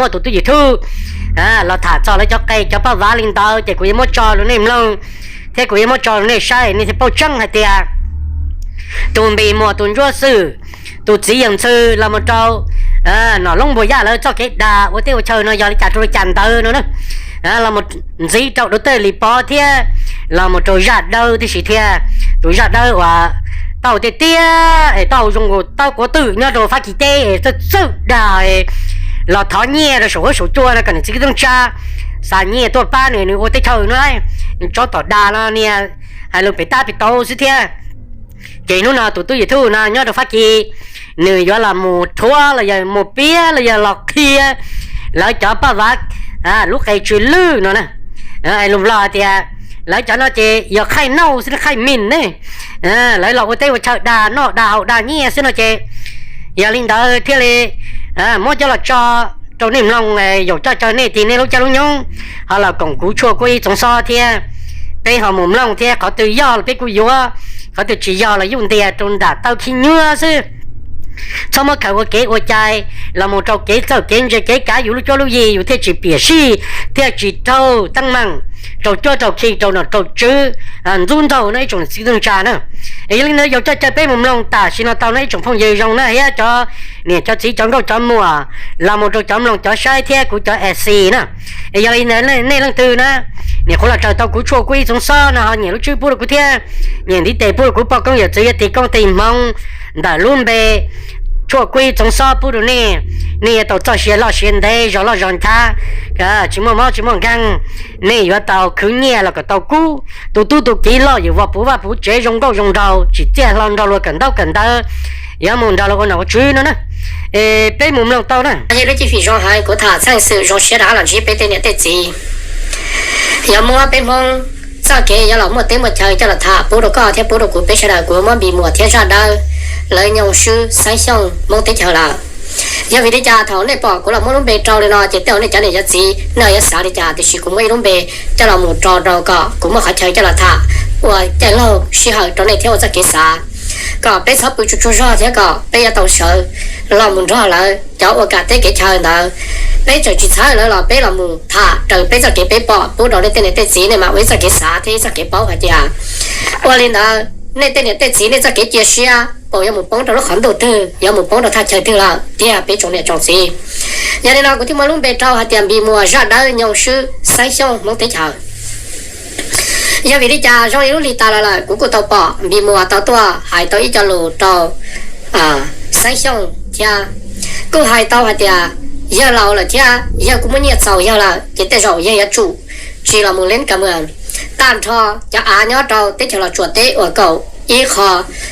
muaj tus twj YouTube los tham txog lawv cov qe cov paj vav li ntawd ces kuv yuav muab tso rau nej mloog, thiab kuv yuav muab tso rau nej saib, nej thiaj paub tseeb hais tias tus Npis Muas, tus Ntsuab Xwm, tus txiv yawg Ntxhw los mus rau Nom Loob Npuas Yaj lawv txoj kev dag ua teb ua chaw no yog li cas rau li cas ntawd no na. Los mus ntxiv rau Dau Tej Lis Pov thiab los mus rau Zaj Dawb tib si thiab. Tus Zaj Dawb uas tau tiag tiag es tau zoo nkaus tau quav twm nyob rau Fab Kis teb es txawj txawj dag los thov nyiaj rau saum huab saum cua no kom niam txiv kwv tij neej tsa xa nyiaj tuaj pab nws, nws ua teb chaws no, nws tso tom dag los niag hais lus pem tab pem tauv xwb thiab. Ces hnub no tus tub YouTube no nyob rau Fab Kis, nws yuav los mus rhuav los yog mus piav los yog los qhia lawv cov paj vav lub qe tsw lwj no na. Lus Nplog hais tias lawv cov no ces yog khaij nauj xwb, khaij mis ne. Lawv los ua teb ua chaw dag noj dag haus dag nyiaj xwb no ces yog li ntawd thiaj li muab coj los tso rau nej mloog, yaum coj caw nej tig nej lub caij lub nyoog ho los koom kuv tshuaj kuj ib txoov xob thiab. Peb ho mus mloog thiab, qhov twg yog los peb kuj yuav, qhov twg tsis yog los yuj ntiag rau nram taw khib nyiab xwb. Txhob muab khaws ua kev ua cai los mus rau kev txawj kev ntse kev kav yus lub cuab lub yig, yus thiaj tsis piam sij, thiaj tsis raug teeb meem, raug cuab raug khi, raug nom raug tswv, ntxub ntxaug no ib tsoom niam txiv kwv tij neej tsa na. Yog li ntawd yaum coj caw peb mus mloog tam sim no tau no ib tsoom phooj ywg zoo na, thiab cov niam cov txiv cov nkauj cov muam los mus rau cov mloog cov saib thiab kuv cov F C na. Yog li ntawd nej leej twg na, niam qhuav los raws tau kuv tshuaj kuj ib txoov xob no ho nyiam lub tswb pub rau kuv thiab, nyiam ntiv tes pub rau kuv poj koob yawm txwv yog tig koob tig hmoov ntawm lub npe tshuaj kuj ib txoov xob pub rau nej, nej yuav tau txoj sia loj sia ntev zog loj zog ncab, tsis muaj mob tsis muaj nkeeg. Nej yuav tau khwv nyiaj los kom tau kub, tus tub tus kiv loj yus vog puv vaj puv tsev zoo nkauj zoo nraug tsis txiaj hlo nrog luag kawm ntaub kawm ntawv, yuav mus nrog luag ua nom ua tswv no na. Es peb mus mloog tau na. Yog lub cib fim zoo heev, kuv tham txheej xwm zoo siab rov qab los ntsib peb tej niam tej txiv. Yuav muab peb Hmoob txoj kev yuav los muaj teb muaj chaw coj los tham pub rau koj thiab pub rau kuv peb sawv daws. Kuv muab Npis Muas thiab Zaj Dawb lawv nyoo swb Xeeb Xyooj Hmoob teb chaws lawm. Yog vim li cas thaum nej pom kuv los muab lub npe rau li no ces tej zaum nej cov niam cov txiv nej yuav xav li cas, tiam sis kuv muab ib lub npe coj los mus rau rau kom kuv muaj qhov chaw coj los tham ua caij laug sij hawm rau nej thiab ua txoj kev xav, kom peb txhob pw tsuag tsuag zog thiab kom peb yuav tau sawv los mus nrog lawv cov ua kam teb kev chaw ntawd. Peb tseem tsis txhawb lawv los peb los mus tham raws peb txoj kev peb pom pub rau nej tej niam tej txiv, nej mam ua ib txoj kev xav thiab ib txoj kev paub hais tias ua li ntawd nej tej niam tej txiv nej txoj kev cia siab puas yuav mus poob rau lub qhov ntuj twg, yuav mus poob rau thaj chaw twg lawm tiag peb tsoom niam tsoom txiv. Yog li no kuv thiaj muab lub npe rau hais tias Npis Muas Zaj Dawb nyoo swb Xeeb Xyooj Hmoob teb chaws. Yog vim li cas zoo li lub hli tas los lawm kuv kuj tau pom Npis Muas tau tuaj hais tau ib co lus rau Xeeb Xyooj thiab kuj hais tau hais tias yawg laus lawm thiab yawg kuj muaj nyiaj txaus yawg lawm ces tej zaum yawg yuav tsum tsis los mus leeb ka muas tag nrho cov av nyob rau teb chaws Los Tsuas teb uas kaum ib qho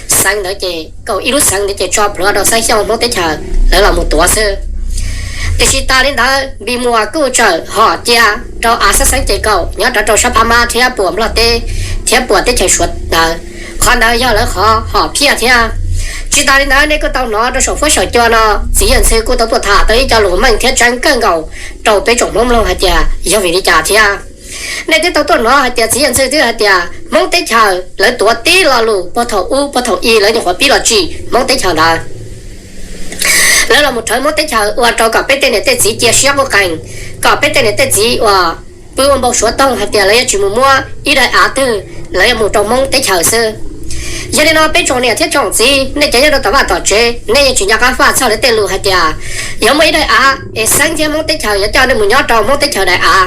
xeev ntawd ces kaum ib lub xeev ntawd ces tso plhuav rau Xeeb Xyooj Hmoob teb chaws lawv los mus tuav xwb. Tiam sis tas li ntawd Npis Muas kuj txawm hom cia rau av xab xeeb ces kaum nyob rau rau sab Phab Mab thiab puas Nplog teb thiab puas teb chaws Suav ntawd. Qhov ntawd yog lawv qhov hom phiaj thiab. Tsis tas li ntawd nej kuj tau hnov rau saum fuab saum cua no txiv yawg Ntxhw kuj tau tuaj tham tau ib co lus meej thiab tseeb kawg nkaus rau peb tsoom Hmoob mloog hais tias yog vim li cas thiab. Nej twb tau tuaj hnov hais tias txiv yawg Ntxhw twb hais tias Hmoob teb chaws lawv tuav tib lo lus puag thaum ub puag thaum i lawv nyuam qhuav pib los tsim Hmoob teb chaws ntawd. Lawv los mus rhawv Hmoob teb chaws ua rau kom peb tej niam tej txiv cia siab quj qees, kom peb tej niam tej txiv uas pw ua npau suav toog hais tias lawv yuav tsis mus muab ib daim av twg, lawv yuav mus rau Hmoob teb chaws xwb. Yog li no peb tsoom niam thiab tsoom txiv nej cov nyob rau tom vaj tom tsev nej yeej tsis nco qab faj txog lawv tej lus hais tias yuav muaj ib daim av es Xeeb thiab Hmoob teb chaws yuav coj nej mus nyob rau Hmoob teb chaws daim av.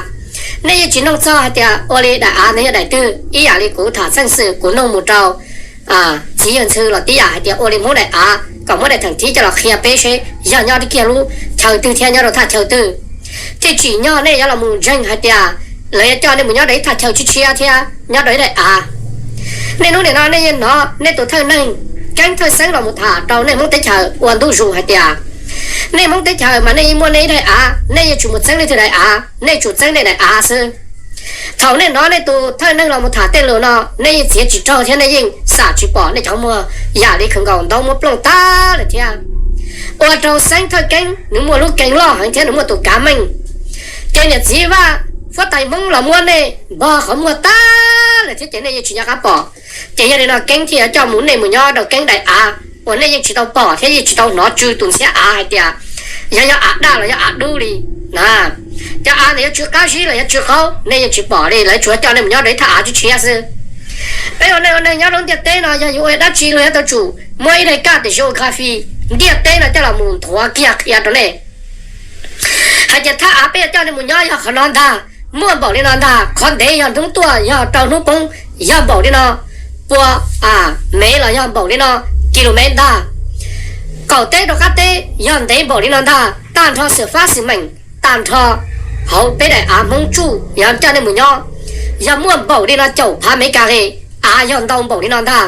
Nej yeej tsis noog txog hais tias ua li daim av ntawd yog daim twg, ib yam li kuv tham txheej xwm kuv noog mus rau txiv yawg Ntxhw los tib yam hais tias ua li Hmoob daim av kom muab daim theem thib coj los qhia peb seb yog nyob kiag lub chaw twg thiab nyob rau thaj chaw twg. Thiaj tsim nyog nej yuav los mus ntseeg hais tias lawv yuav coj nej mus nyob rau ib thaj chaw tshiab tshiab thiab nyob rau ib daim av. Nej hnub nim no nej yeej hnov nej tus thawj neeg Keeb thawj Xeeb los mus tham rau nej Hmoob teb chaws ua ntu zus hais tias nej Hmoob teb chaws mas nej yeej muaj nej ib daim av, nej yeej tsis mus txeeb leej twg daim av, nej tsuas txeeb nej daim av xwb. Thaum nej hnov nej tus thawj neeg los mus tham tej lus no nej yeej txiav tsis raug thiab nej yeej xam tsis pom, nej cov muag yam li khaws nkaus ntaub muab plooj tag lawm thiab. Ua rau Xeeb thawj Keeb nws muaj lub keeb loj heev thiab nws muaj tus kav meej. Ces niam txiv Vaj Fuab Tais Hmoob los muab nej npog qhov muag tag lawm thiab ces nej yeej tsis nco qab pom. Ces yog li no Keeb thiaj yuav coj mus nej mus nyob rau Keeb daim av uas nej yeej tsis tau pom thiab yeej tsis tau hnov tsw tus ntxhiab av hais tias Yog, yog av daj los yog av dub li na. Cov av ntawd yuav tsw qab zib los yuav tsw qaub nej yeej tsis pom li, lawv tsuas coj nej mus nyob rau ib thaj av tshiab tshiab xwb. Peb ua neej ua neeg nyob rau ntiaj teb no yog yuav ua dab tsi los yuav tau tsum muab ib daim kaj tias geography ntiaj teb no coj los mus nthuav kiag qhia rau nej hais tias thaj av peb yuav coj nej mus nyob yog qhov no ntag, muaj npaum li no ntag, qhov ntev yog hnub tuaj yog rau hnub poob yog npaum li no, pua mev los yog npaum li no kilomev ntag, qaum teb rau qab teb yog ntev npaum li no ntag, tag nrho xwm fab xwm meem tag nrho hauv peb daim av Hmoob tsuj yog coj nej mus nyob, yog muaj npaum li no caum phav Amelikas li, av yog ntau npaum li no ntag.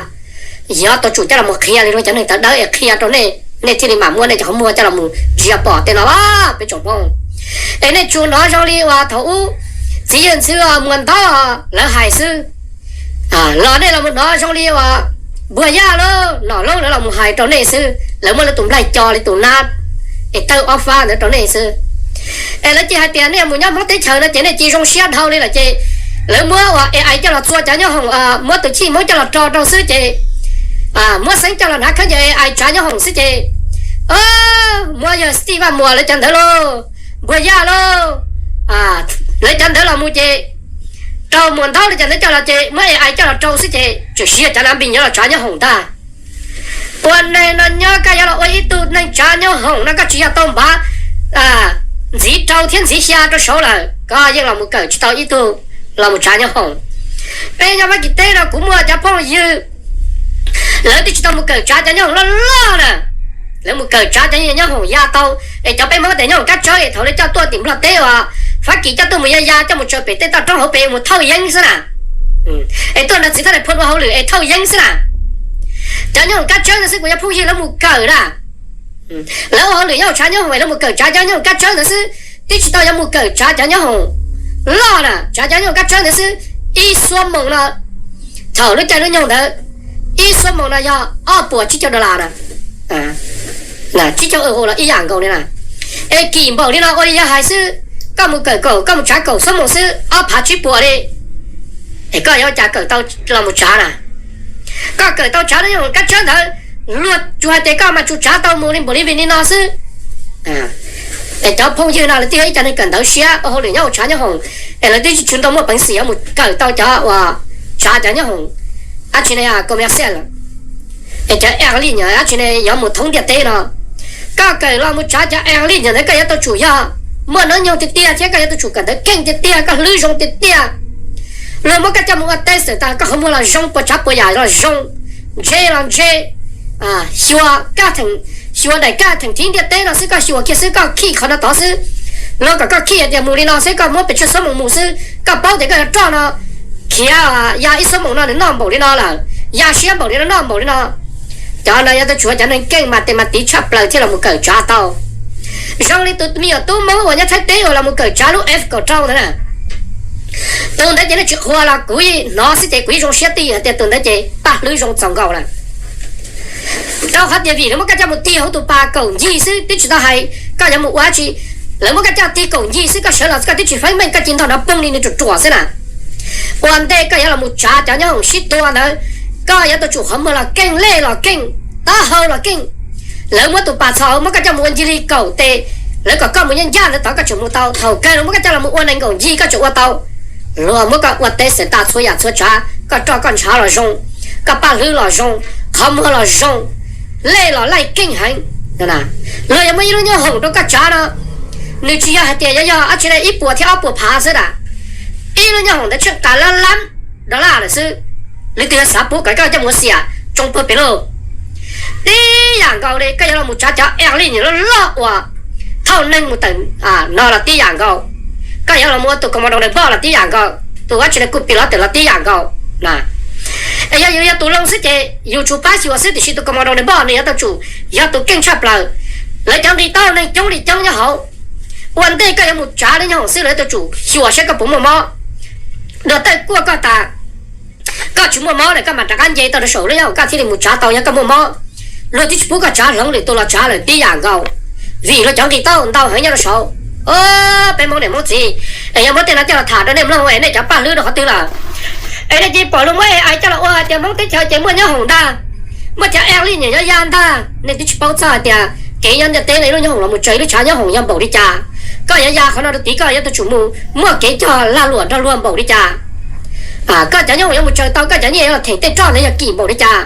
Yog tau tsum coj los mus qhia li rau cov neeg tawv dawb es qhia rau nej, nej thiaj li mam muab nej cov qhov muag coj los mus ntsia pom tej no los peb tsoom Hmoob. Es nej tsuas hnov zoo li uas thaum ub txiv yawg ntxwv Muas Ntaub lawv hais xwb, los nej los mus hnov zoo li uas Npuag Yaj los Nom Loob lawv los mus hais rau nej xwb, lawv muab lawv tus nplaig co li tus nab es tawg ob fab ntawd rau nej xwb. Es lawv cia hais tias nej mus nyob Hmoob teb chaws no ces nej cia zoo siab dhau li lawm ces lawv muab uas AI coj los txua cov nyob hoom, muab tus chij Hmoob coj los rau rau xwb ces muab xeeb coj los hnav khaub ncaws AI tsav nyob hoom xwb ces muab yawg Steve Vaj Muas lawv cov ntawd lauj, Npuag Yaj lauj, lawv cov ntawd los mus ces rau Muas Ntaub lawv cov ntawd coj los ces muab AI coj los rau xwb ces tseem siv cov nav npis nyob los tsav nyob hoom ntag. Ua neeg no nyob koj yuav los ua ib tug neeg tsav nyob hoom no koj tsis yog tau npav ntxiv rau thiab ntxiv xya rau saud lawm koj yeej los mus kawm tsis tau ib tug los mus tsav nyob hoom. Peb nyob Fab Kis teb no kuv muaj cov phooj ywg lawv twb tsis tau mus kawm tsav cov nyob hoom loj loj na, lawv mus kawm tsav cov nyob hoom ya tau, es cov peb Hmoob tias nyob hoom kab tsawb es thaum lawv coj tuaj tim Nplog teb uas Fab Kis coj tuaj mus ya ya coj mus tsaws pem tej toj roob hauv pes mus thauj yeeb xwb na. Es tuaj nrog txiv thaj nais phoo ua hauj lwm es thauj yeeb xwb na. Cov nyob hoom kab tsawb ntawd xwb kuv cov phooj ywg lawv mus kawm na. Lawv ua hauj lwm nyob hoom tsav nyob hoom es lawv mus kawm tsav cov nyob hoom kab tsawb ntawd xwb, twb tsis tau yuav mus kawm tsav cov nyob hoom loj na, tsav cov nyob hoom kab tsawb ntawd xwb. Ib xuab moos no, thaum lub caij lub nyoog ntawd, ib xuab moos no yog ob puas tsib caug dollar na, tsib caug euro los ib yam nkaus li na. Es kim npaum li no ua li yog hais xwb, koj mus kawm kaum, koj mus tsav kaum xuab moos xwb ob phav tsib puas li, es koj yuav ua cas kawm tau los mus tsav na? Koj kawm tau tsav nyob hoom kab tsawb ntawd, luag tsuas hais tias koj mas tsuas tsav tau mus li npaum li vim li no xwb. Es cov phooj ywg no lawv twb yog ib co neeg kawm ntawv siab ua hauj lwm nyob hoom tsav nyob hoom, es lawv twb tsis tshua ntau muaj peev xwm yuav mus kawm tau cov uas tsav cov nyob hoom, dab tsi ne, commercial, es cov ag li nyuam dab tsi ne yuav mus thoob ntiaj teb no. Koj kawm los mus tsav cov ag li nyuam ntawd koj yuav tau tsum yog muaj hnub nyoog tiag tiag thiab koj yuav tau tsum kawm ntawv keej tiag tiag, koj hlwb zoo tiag tiag. Luag muab koj coj mus ua test tas koj qhov muag los zoo, puas tsav puas yam los zoo, ntse los ntse, xyuas kaj theem, xyuas daim kaj theem thib ntiaj teb no xwb koj xyuas kiag xwb koj khij qhov no tod xwb. Luag kom koj khij hais tias mus li no xwb koj muab pes tsawg xuab moos mus xwb koj paub tias koj yuav roj no khiav ya ib xuab moos no nws noj npaum li no lawm, ya siab npaum li no noj npaum li no. Cov no yuav tau tshuav cov neeg keej mas tes mas tiv tshaj plaws thiaj los mus kawm tsav tau. Zoo li tus me nyuam tub Hmoob uas nyob Thaib teb uas los mus kawm tsav lub F kaum rau ntawd na. Tus ntawd ces nej tsis qhuas los kuv hnov xwb ces kuv yeej zoo siab tij hais tias tus ntawd ces paj hlwb zoo txaus nkaus lawm. Rau qhov tias vim lawv muab koj coj mus tig hauv tus pas kaum ncig xwb twb tsis tau hais koj yuav mus ua dab tsi. Lawv muab koj coj tig kaum ncig xwb koj sawv los koj twb tsis feeb meej koj ci ntog nrov poog li nws ruam ruam xwb na. Ua ntej koj yuav los mus tsav cov nyob hoom sib tua ntawd, koj yuav tau tsum qhov muag los keej, lej los keej, taub hau los keej. Lawv muab tus pas txhos muab koj coj mus ua ncig li kaum tes, lawv kom koj mus ncaj ncaj ntawd tod koj tseem mus tau. Thaum kawg lawv muab koj coj los mus ua nees nkaum ncig koj tseem ua tau. Luag muab koj ua teb xwm tas txhua yam txhua tsav, koj roj koj ntshav los zoo, koj paj hlwb los zoo, qhov muag los zoo, lej los laij keej heev. Luag yuav muab ib lub nyob hoom rau koj tsav no, nws tsis yog hais tias yuav yog dab tsi li ib puas thiab ob puas phav xwb na. Ib lub nyob hoom ntawd tsheej tas lab lab dollar lawm xwb. Leej twg yuav xav pub kom koj coj mus xiam tsoo puag pem lauj? Tib yam nkaus li koj yuav los mus tsav cov ag li nyuam loj loj uas thauj neeg mus tawm no los tib yam nkaus. Koj yuav los mus ua tus commando npoj los tib yam nkaus, tus dab tsi li kuj pis los tawm los tib yam nkaus. Es yog yus yog tus loo xwb ces yus tsuas pab xyuas xwb tiam sis tus commando npoj nws yuav tau tsum yog tus keej tshaj plaws. Lawv cov nqi taub hau neeg coob li coob nyob hauv. Ua ntej koj yuav mus tsav lub nyob hoom xwb lawv yuav tau tsum xyuas saib koj puas muaj mob. Dua tawj kuaj koj tas, koj tsis muaj mob na koj mam rov qab nce tau rau saum lub nyob hoom koj thiaj li mus tsav tau. Yog koj muaj mob, luag twb tsis pub koj tsav, hloov lwm tus los tsav lawm tib yam nkaus, vim luag cov nqi taub hau ntau heev nyob rau saud. Peb Hmoob niam Hmoob txiv, es yog muab tej no coj los tham rau nej mloog es nej cov paj hlwb rau qhov twg lawm? Es nej cia li pom luag muab AI coj los ua hais tias Hmoob teb chaws ces muaj nyob hoom ntag, muaj cov ag li nyuam nyob ya ntag, nej twb tsis paub txog hais tias kev nyob ntiaj teb no ib lub nyob hoom los mus tsaws ib lub tshav nyob hoom yog npaum li cas. Koj yuav ya qhov no rau tid koj yuav tau tsum mus muaj kev cog lag luam nrog luag npaum li cas. Koj cov nyob hoom yuav mus tsaws tau koj cov nyiaj yuav los them tej roj ntawd yog kim npaum li cas.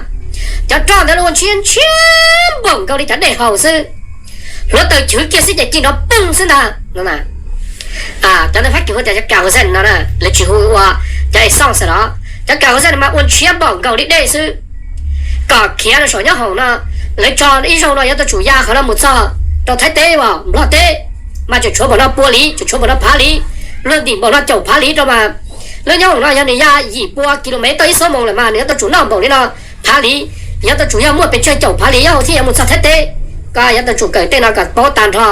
Cov roj ntawd los ua ntshiab ntshiab npaum nkaus li cov dej haus xwb. Hluav taws chwv kiag xwb ces ci nrov poog xwb ntag no. Cov ntawd Fab Kis hu tias cov kerosene no, lawv tsis hu ua cov essence los. Cov kerosene no mas ua ntshiab npaum nkaus li dej xwb. Kom khiav rau saum nyob hoom no, lawv tso ib zaug no yuav tau tsum ya qhov no mus txog rau Thaib teb uas Nplog teb, mas tseem tshuav npaum no pua li, tseem tshuav npaum no phav li, luag ntim npaum no caum phav li rau mas. Lub nyob hoom no yog nws ya yim pua kilomev tau ib xuab moos lawm mas nws yuav tau tsum noj npaum li no phav li, yuav tau tsum yog muaj pes tsawg caum phav li yog thiaj yuav mus txog Thaib teb. Koj yuav tau tsum kawm tej no kom paub tag nrho.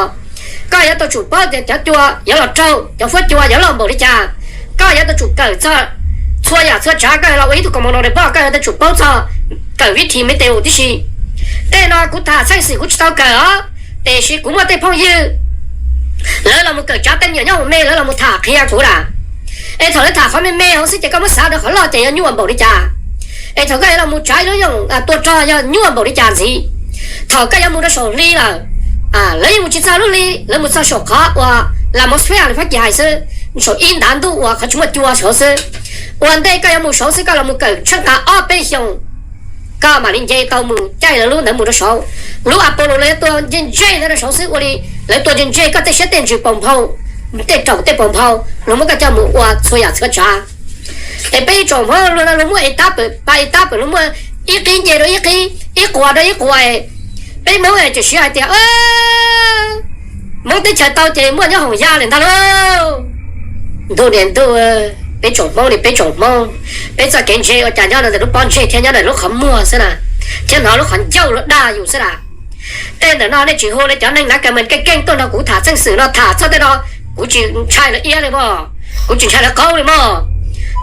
Koj yuav tau tsum paub tias cov cua yuav los raug, cov fuab cua yuav loj npaum li cas. Koj yuav tau tsum kawm txog txhua yam txhua tsav, koj yuav los ua ib tug koom moos no de poj, koj yuav tau tsum paub txog kawm vib thi me tes us tib si. Tej no kuv tham txheej xwm kuv tsis tau kawm os, tiam sis kuv muaj tej phooj ywg lawv los mus kawm tsav teeb nyuam nyob hoom me, lawv los mus tham qhia kuv lawm. Es thaum lawv tham qhov me me hauv xwb ces koj muab xav rau qhov loj ces yuav nyuaj npaum li cas. Es thaum koj yuav los mus tsav ib lub nyoog tua rog yog nyuaj npaum li cas ntxiv. Thaum koj yuav mus rau saum hli lawm, lawv yeej mus tsis txog lub hli, lawv mus txog saum qhov uas la mos fia li Fab Kis hais xwb, saum ib ntav ntuj uas qhov tsis muaj cua saud xwb. Ua ntej koj yuav mus saud xwb koj los mus kawm tsheej qas ob peb xyoos, koj mam li nce tau mus caij lawv lub ntawd mus rau saud. Lub Apollo lawv yuav tua ntse ntse ntawd rau saud xwb, ua li lawv tua ntse ntse koj tej siab tej ntsws paus nphau, tej raum tej paus nphau, luag muab koj coj mus ua txhua yam txhua tsav. Es peb ib tsoom Hmoob luag no luag muaj ib tab pem pa ib tab pem, luag muaj ib qib nce rau ib qib, ib quas rau ib quas. Peb Hmoob tseem siv hais tias Hmoob teb chaws tau ces muaj nyob hoom ya lawm ntag lauj. Ntuj niam ntuj, peb tsoom Hmoob li peb tsoom Hmoob, peb txoj kev ntse ua cas nyob ntawm lub pob ntseg thiab nyob ntawm lub qhov muag xwb na, thiab hnov lub qhov ncauj luag dag yus xwb na. Tej ntawm no nej tsis hu li cov neeg nav ka mes keej keej tuaj nrog kuv tham txheej xwm no tham txog tej no, kuv tsis ntshai lawv iab li mog, kuv tsis ntshai lawv qaub li mog.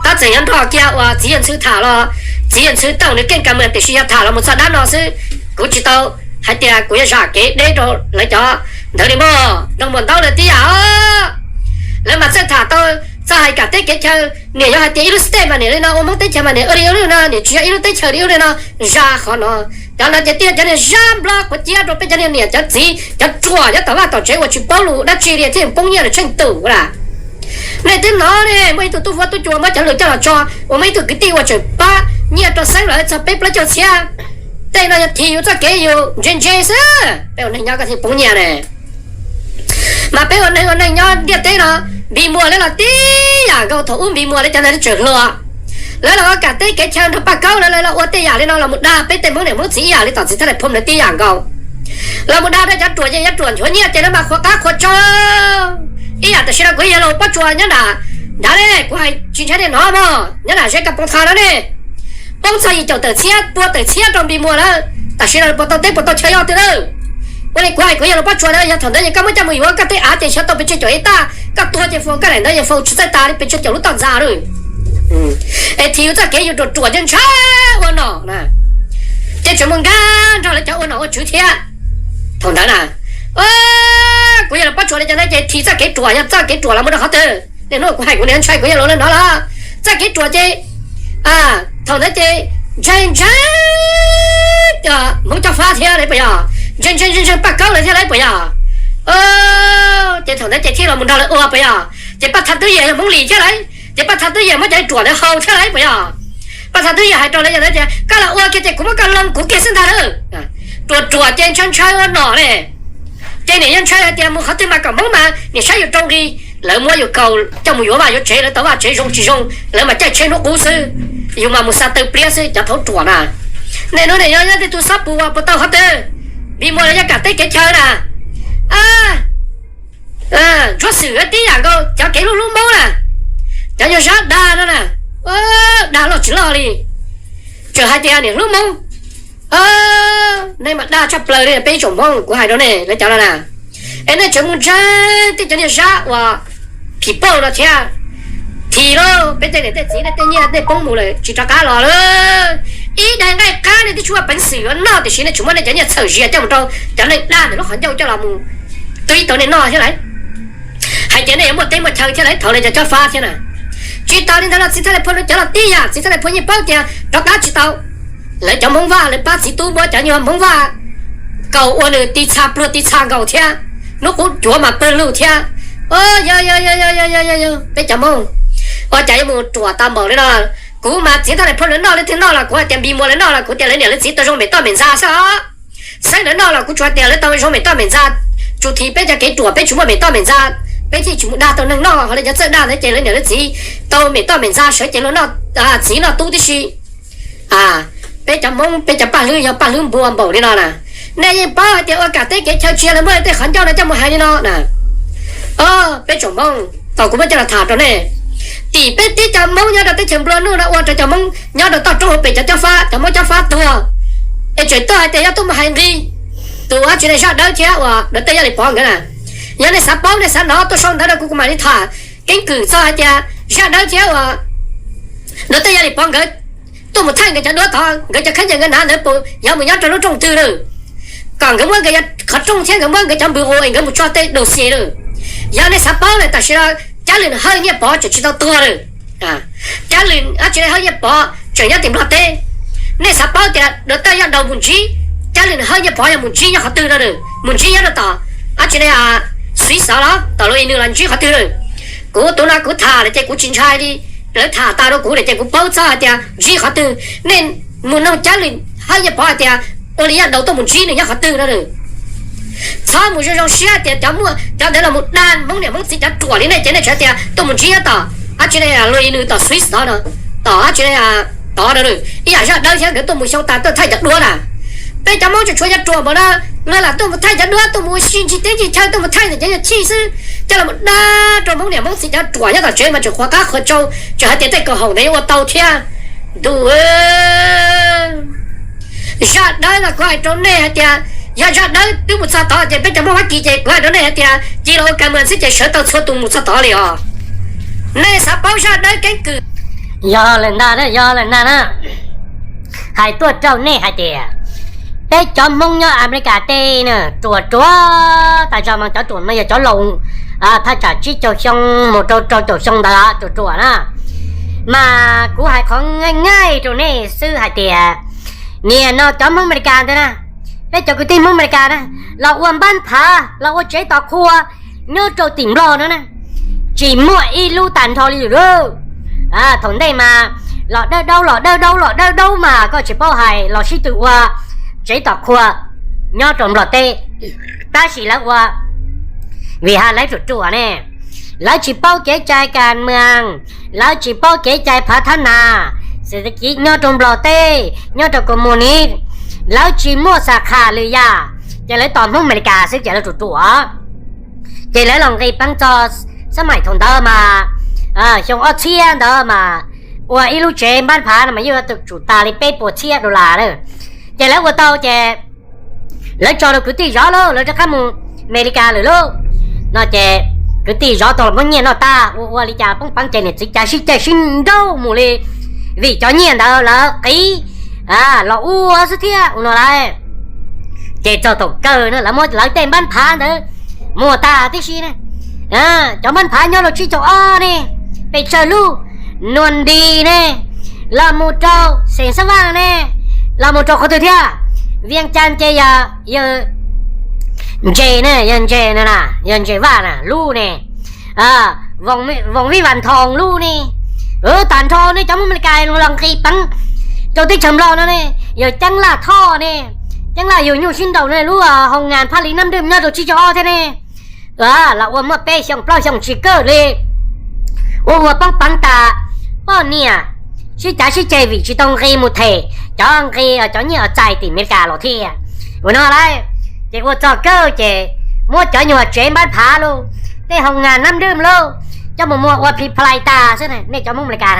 Tab txawm yuav nrog kiag uas txiv yawg ntxhw tham los txiv yawg ntxhw tau nws keej ka mes, tiam sis yog tham los mus txog dab no xwb, kuv tsis tau hais tias kuv yuav zam kev deb rau lawv cov ntawd li mog. Nrog muam ntaub lawv tib yam, lawv mas txawj tham tau, txawj hais kam teb kev chaw. Niam yuav hais tias ib lub state mas niam li no, ua Hmoob teb chaws mas niam ua li ub li no, niam tsis yog ib lub teb chaws li ub li no. Zaj qhov no, cov no ces tiag cov niag zaj nplog quav ciab rau peb cov niag niam cov txiv cov ruam nyob tom vaj tom tsev uas tsis paub lus dab tsi li thiaj poob nyiaj los tsheej tus lawm. Nej twb hnov ne, muaj ib tug tub huab tub cua muab cov lus coj los tso uas muaj ib tug kwv tij uas tseem pab nyiaj rau xeeb lawv txog peb plaub caug txhiab. Tej no yog thim yus txoj kev yus ntse ntse xwb, peb ua neeg nyob koj thiaj poob nyiaj ne. Mas peb ua neeg ua neeg nyob ntiaj teb no, Npis Muas lawv los tib yam nkaus, thaum ub Npis Muas lawv cov ntawd tseem hluas, lawv los ua kam teb kev chaw nrog Paj Kaub lawv, lawv los ua tej yam li no los mus dag peb tej Hmoob niam Hmoob txiv ib yam li tom txiv Thaj Rais Phoo lawv tib yam nkaus. Los mus dag rau cov ruam ces cov ruam nchuav nyiaj ces lawv mas qhuas qab qhuas tsau ib yam. Tam sim no kuv yog laus pob tsuas nyob nram, nrad ne, kuv hais tsis ntshai nej hnov mog, nyob nram ze ka poov tha no ne, poob txog yim caum tawm txhiab pua tawm txhiab rau Npis Muas lawm. Tam sim no puas tau teb puas tau chaw yog twg lawm? Ua li kuv hais kuv yog laus pob tsuas na, yog thaum ntawd ces koj muab coj mus yuav koj tej av ces xyov tau pes tsawg caum ib taj, koj tuag ces faus, koj daim ntawd ces faus tsis txawj tas li pes tsawg caum lub toj ntxa lawm. Es thim yus txoj kev yus ruam ruam ntshai ntshai ua nom na, ces tseem mus nkag nrog lawv cov ua nom ua tswv thiab. Thaum ntawd na, kuv yog laus pob tsuas li cov ntawd ces thim txoj kev ruam, yog txoj kev ruam los mus rau qhov twg? Niaj hnub kuv hais kuv niaj ntshai kuv yog laus li no los, txoj kev ruam ces thaum ntawd ces ntshai ntshai Hmoob Cob Fab thiab lawm puas yog? Ntshai ntshai ntshai ntshai Paj Kaub lawv thiab lawm puas yog? Ces thaum ntawd ces thiaj los mus nrog lawv ua puas yog? Ces Paj Thaj Tub Yam yog Hmoob Lis thiab lawm, ces Paj Thaj Tub Yam muab cov ruam ntawd haus thiab lawm puas yog? Paj Thaj Tub Yam hais rau lawv cov ntawd tias koj los ua kiag ces kuv muab koj loo kuv kiag xwb ntag lauj. Ruam ruam ces ntshai ntshai ua nom ne. Ces niam yeej ntshai hais tias mus qhov twg mas kom Hmoob mas niam saib yus rau nqi, lawv muab yus kaus coj mus yuav vaj yuav tsev, lawv tau vaj tsev zoo tsis zoo lawv mas caij tsheb hnub qub xwb, yus mas mus xa taw pliab xwb cov thaub ruam na. Nej hnub niam yog nyob tej tug xob pus uas puas tau qhov twg? Npis Muas lawv yog kam teb kev chaw na. Ntsuab xwm tib yam nkaus, cov kev hlub hlub Hmoob na, cov nyuag zab dag no na, dag loj tsis loj li, tseem hais tias niam hlub Hmoob. Nej mas dag tshaj plaws li peb ib tsoom Hmoob, kuv hais rau nej lawv cov no na, es nej tseem mus ntseeg tej cov niag zab uas phim pauj no thiab. Thim lauj, peb tej niam tej txiv nej tej nyiaj nej poob mus lawm tsis rov qab los lawm. Ib daim nqaij qab nej twb tsis muaj peev xwm yuav noj tiam sis nej tseem muab nej cov nyiaj txhawm zia coj mus rau cov neeg dag ntawm lub qhov ncauj coj los mus twb tau nej noj thiab lauj. Hais tias nej yuav muaj teb muaj chaw thiab lauj, thaum lawv cov Cob Fab thiab na. Tsis tas li ntawd los txiv Thaj Rais Phoo lawv cov los tib yam, txiv Thaj Rais Phoo yeej paub tias rov qab tsis tau. Lawv cov Hmoob Vaj lawv pab txiv tub muab cov nyuag Hmoob Vaj Kaus ua nws tiv txha pluag tiv txha nkaus thiab, hnub qub cuav mas pawg lug thiab. Yog yog yog yog yog yog yog, peb cov Hmoob ua cas yuav mus ruam tau npaum li no? Kuv mas txiv ntxawm Phaj lawv noj leej twg noj los kuv hais tias npis muas lawv noj los kuv tias lawv niam lawv txiv tau zoo mem toj mem ntxa xwb os. Xeeb lawv noj los kuv tsuas hais tias lawv tau zoo mem toj mem ntxa. Tsum thim peb cov kev ruam peb tsis muaj mem toj mem ntxa, peb thiaj tsis mus dag tau neeg noj, ho lawv cov txawj dag ntawd ces lawv niam lawv txiv tau mem toj mem ntxa sawv ces luag noj txiv noj tub tib si. Peb cov Hmoob peb cov paj hlwb yog paj hlwb npua npaum li no na, nej yeej paub hais tias ua kam teb kev chaw tsis yog lawv muab tej qhov ncauj no coj mus hais li no na. Peb tsoom Hmoob, tau kuv muab coj los tham rau nej. Tim peb tib cov Hmoob nyob rau teb chaws nplua nuj no ua rau cov Hmoob nyob rau toj roob hauv pes cov cob fab, cov Hmoob cob fab tuag, es tseem tuaj hais tias yog tuaj mus hais nqi tus dab tsi ne, Zaj Dawb thiab uas Dov Tej Yaj Lis Pov nkawd na. Yog nej xav paub nej xav hnov tuaj sau ntawv rau kuv, kuv mam li tham keeb kwm txog hais tias Zaj Dawb thiab uas Dov Tej Yaj Lis Pov nkawd tuaj mus thaij nkawd cov duab tod, nkawd cov khaub ncaws nkawd hnav ntawd puas yog mus nyob rau lub rooj twg lawm, kom nkawd muab nkawd qhov rooj thiab nkawd muab nkawd cov npws ua es nkawd mus tso tej daus xes lawm. Yog nej xav paub lawm tam sim no Cab Lwm Hawj Nyiaj Pov tseem tsis tau tuag lawm. Cab Lwm dab tsi ne, Hawj Nyiaj Pov tseem nyob tim Nplog teb. Nej xav paub tias Dov Tej Yaj Dawb mus ntsib Cab Lwm Hawj Nyiaj Pov yog mus ntsib nyob qhov twg no, mus ntsib nyob rau tom dab tsi ne, Suiv Xov los tom Luas Is Nws los ntsib qhov twg lawm. Kuv tus no kuv tham lawm ces kuv tsis ntshai li, lawv tham tas rau kuv lawm ces kuv paub txog hais tias ntsib qhov twg. Nej mus noog Cab Lwm Hawj Nyiaj Pov hais tias ua li Yaj Dawb tuaj mus ntsib nws nyob qhov twg no. Txhob mus zoo zoo siab tias cov muaj cov ntawd los mus dag Hmoob niam Hmoob txiv cov ruam li nej ces nej tseem tias tuaj mus ntsib nyob tom dab tsi ne, Luas Is Nws tom Suiv Xov no, tom dab tsi ne, tod no, ib yam Zaj Dawb thiab nkawd tuaj mus xyoo tas tuaj thaij cov duab na. Peb cov Hmoob tseem tshuav cov ruam npaum no, luag lam tuaj mus thaij cov duab, tuaj mus ua si ntsig teb ntsig chaw, tuaj mus thaij ntawm cov nyuag chij xwb, coj los dag rau Hmoob niam Hmoob txiv cov ruam nyob tom tsev mas tseem qhuav qab qhuav tsau, tseem hais tias tej kaus haum ntawd yuav ua tau thiab. Ntuj, Zaj Dawb no kuv hais rau nej hais tias, yog Zaj Dawb twb mus txog tod ces peb cov Hmoob Fab Kis ces kuv hais rau nej hais tias cia los ua ka muas xwb ces sawv tau txhua tus mus txog tod li os. Nej xav paub Zaj Dawb keeb kwm? Yog lawm ntag, yog lawm ntag na. Hais tuaj rau nej hais tias peb cov Hmoob nyob Amelikas teb na ruam ruam tas zog mas cov ruam no yog cov laus thaj tsam tsib caug xyoo mus rau rau caum xyoo ntawd ruam ruam na. Mas kuv hais qhov nqaij nqaij rau nej xwb hais tias, niaj no cov Hmoob Amelikas ntawd na, peb cov kwv tij Hmoob Amelikas na, los ua npab phav los ua tsev tos qhua nyob rau tim Nplog no na, tsis muaj ib lub tag nrho li lawm. Thaum ntej mas los dawb daub los dawb daub los dawb daub mas koj tsis paub hais los sib tw ua tsev tos qhua nyob rau Nplog teb. Tab sis lawv ua vim hais lawv ruam ruam ne, lawv tsis paub kev cai kas mws, lawv tsis paub kev cai phav thab nas, xes kiv nyob rau Nplog teb nyob rau koos mus ni, lawv tsis muaj xa khas lwm yam, ces lawv tos Hmoob Amelikas xwb ces lawv ruam ruam. Ces lawv los nqis peev txog xab maim thaum ntawd mas, xyoo ob txhiab ntawd mas ua ib lub tsev npab phav no mas yeej yuav tsum tas li peb puas txhiab dollar na. Ces lawv ua tau ces lawv tso rau kwv tij zov lauj, lawv rov qab mus Amelikas lawm lauj. No ces kwv tij zov tau los muab nyiaj noj tag ua ua li cas poob peev ces niam txiv cav sib caij sib nrauj mus li, vim cov nyiaj ntawd lawv qiv los ua xwb thiab ua no lauj. Ces txog thaum kawg na lawv muab lawv tej npab phav ntawd muag tag tib si na. Cov npab phav nyob rau tsib caug ob ne, pes tsawg lub, Nuas Nris ne, los mus rau xeem Xab Vaj ne, los mus rau qhov twg thiab, Vias Cas ces yog, yog Ntses ne, yog Ntses na, yog Ntses Vaj na lub ne, Voos Vij Vas Nthoos lub ne. Tag nrho nej cov Hmoob Amelikas los nqis peev rau teb chaws Nplog no ne, yog Ceeb Laj Thoj ne, Ceeb Laj yug nyuj sib nraus ne, lub hoo ngas Phaj Lis Nab Dwm nyob rau tsib caug ob thiab ne. Los ua muaj peb xyoo plaub xyoo tsis kawg li, ua ua poob peev tas, poj niam sib cav sib ceg vim tsis tau nqis mus them cov nqi cov nyiaj uas txais tim Amelikas los thiab. Ua no lauj, ces ua txog kawg ces muab cov nyuag tsev npab phav lauj, tej hoo ngas Nab Dwm lauj, coj mus muag ua phi plai tas xwb na nej cov Hmoob Amelikas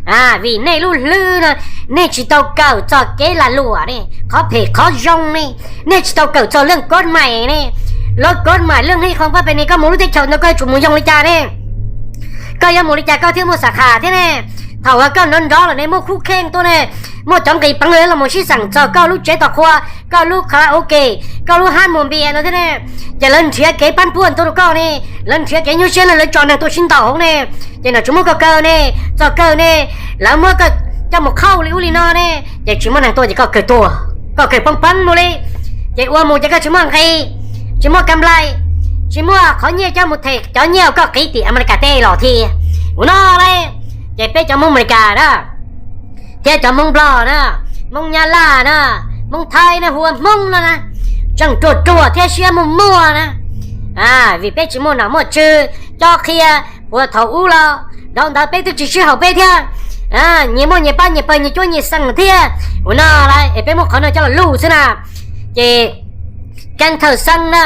na. Vim nej lub hlwb no, nej tsis tau kawm txog kev lag luam ne, qhov phem qhov zoo ne, nej tsis tau kawm txog leej kod mais ne. Lov kod mais leej nej qhov pab pem ne, koj mus lub teb chaws ntawd koj yuav tsum mus yoo li cas ne? Koj yuav mus li cas koj thiaj muaj xa khas thiab ne? Thaum uas koj nrov nrov lawm ne, muaj khub kheej tuaj ne, muaj cov nqis peev los mus sib xeem txog koj lub tsev tos qhua, koj lub karaoke, koj lub hab mus npias no thiab ne. Ces lawv nrhiav kev pab puag tuaj rau koj ne, lawv nrhiav kev nyuaj siab ne, lawv tso neeg tuaj sib ntaus hauv ne. Ces nom tswv muab koj kaw ne, txog kawg ne, lawv muab koj coj mus qhauj li ub li no ne, ces tsis muaj neeg tuaj ces koj kawg tuag, koj kawg poob peev mus li. Ces ua mus ces koj tsis muaj nqi, tsis muaj kam nplai, tsis muaj qhov nyiaj coj mus them cov nyiaj uas koj qiv tim Amelikas teb los thiab. Ua no lauj, ces peb cov Hmoob Amelikas na, thiab cov Hmoob Nplog na, Hmoob Nyab Laj na, Hmoob Thaib na, hu ua Hmoob no na, tseem ruam ruam thiab siab muaj muaj na. Vim peb tsis muaj nom muaj tswv cob qhia puag thaum ub los, dhau ntawd peb twb tsis sib haum peb thiab. Nyias muaj nyias pab nyias pawg nyias cuab nyias xeem thiab. Ua no lauj, es peb muab qhov no coj los luj xwb na. Ces Keeb Thawj Xeeb na,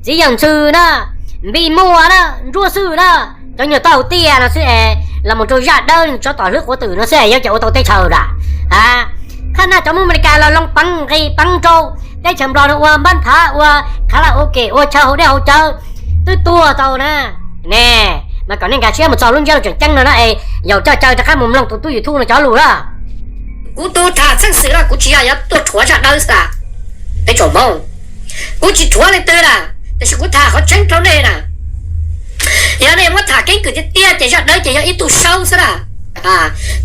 Txiv Yawg Ntxhw na, Npis Muas na, Ntsuab Xwm na, cov nyuag tau tiaj no xwb es los mus rau Zaj Dawb tsob tom hlwb quav twm no xwb es yuav cov ua tau teb chaws lawm. Qhab na cov Hmoob Amelikas los loo peev nqis peev nrau teb chaws Nplog no ua npab nthav, ua karaoke, ua chaw haus dej haus cawv twb tuag tau na. Ne, mas kom nej nkag siab mus txog lub ntsiab lus tseem ceeb no na es yaum coj caw rov qab mus mloog tus tub YouTube no cov lus na. Kuv tus tham txheej xwm no kuv tsis yog yuav tuaj rhuav Zaj Dawb xwb, peb tsoom Hmoob. Kuv tsis rhuav leej twg na, tiam sis kuv tham qhov tseeb rau nej na. Yog nej muab tham keeb kwm tiag tiag ces Zaj Dawb ces yog ib tug saub xwb na.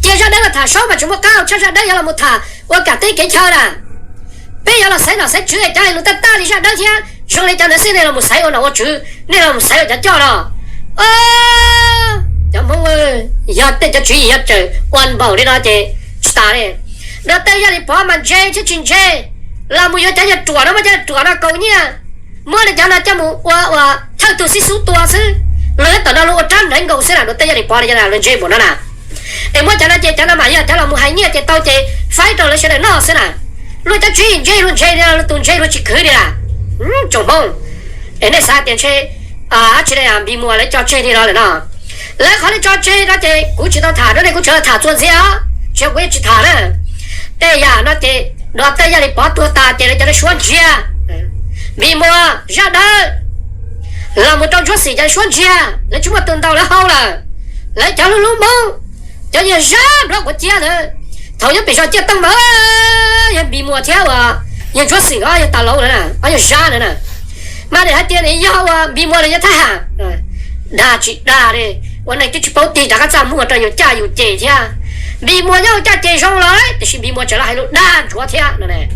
Cia Zaj Dawb los tham saub mas tsis muaj qab hau tshaj Zaj Dawb yuav los mus tham ua kam teb kev chaw na. Peb yuav los xaiv nom xaiv tswv es cov hais lus tag tag li Zaj Dawb thiab zoo li cov ntawd xwb nej los mus xaiv ua nom ua tswv, nej los mus xaiv ua cov coj no. Cov Hmoob, yog tej cov tswv yim yog tseem ua npaum li no ces tsis tas li. Dua tej Yaj Lis Pov mas ntse thiab tsis ntse, los mus yuav cov yawg ruam no, muab cov yawg ruam no kaus nyiaj, muab li cov no coj mus ua ua thawj tug xib xub tua xwb. Luag tom no luag ua rab nreev nkaus xwb na, dua tej Yaj Lis Pov li cov no luag ntse npaum no na. Es muab cov no ces cov no mas yog cov los mus hais nyiaj ces tau ces faib rau lawv sawv daws noj xwb na. Luag cov tswv yim ntse luag ntse li no, luag tus ntse luag tsis khwv li na. Tsoom Hmoob, es nej xav tias ntshe dab tsi Npis Muas lawv tso tseg li no lawm no. Lawv qhov lawv tso tseg no ces kuv tsis tau tham rau nej, kuv tsuas tham txuas ntxiv os, tsis yog kuv yeej tsis tham na. Tej yam no ces dua tej Yaj Lis Pov tuag tas ces lawv cov no suab ntsiag. Npis Muas, Zaj Dawb, los mus rau Ntsuab Xwm cov suab ntsiag, lawv tsis muaj tus ntaus lawv hau lawm. Lawv cov hlub hlub Hmoob, cov yawg Zab Nplob Quav Ciab ntawd, thaum nyob pem zos Ciaj Tooj mas yog Npis Muas thiab uas yawg Ntsuab Xwm ob yawg tas lauv lawm na, ob yawg Zab lawm na. Mas niam hais tias nws yog uas Npis Muas los yog thab ham, dag tsis dag li, ua neeg twb tsis paub tig rov qab txaj muag rau yus caj yus ces thiab. Npis Muas nyob hauv caj ces zoo lawm tiam sis Npis Muas tseem los hais lus dag ntsuav thiab no. Nej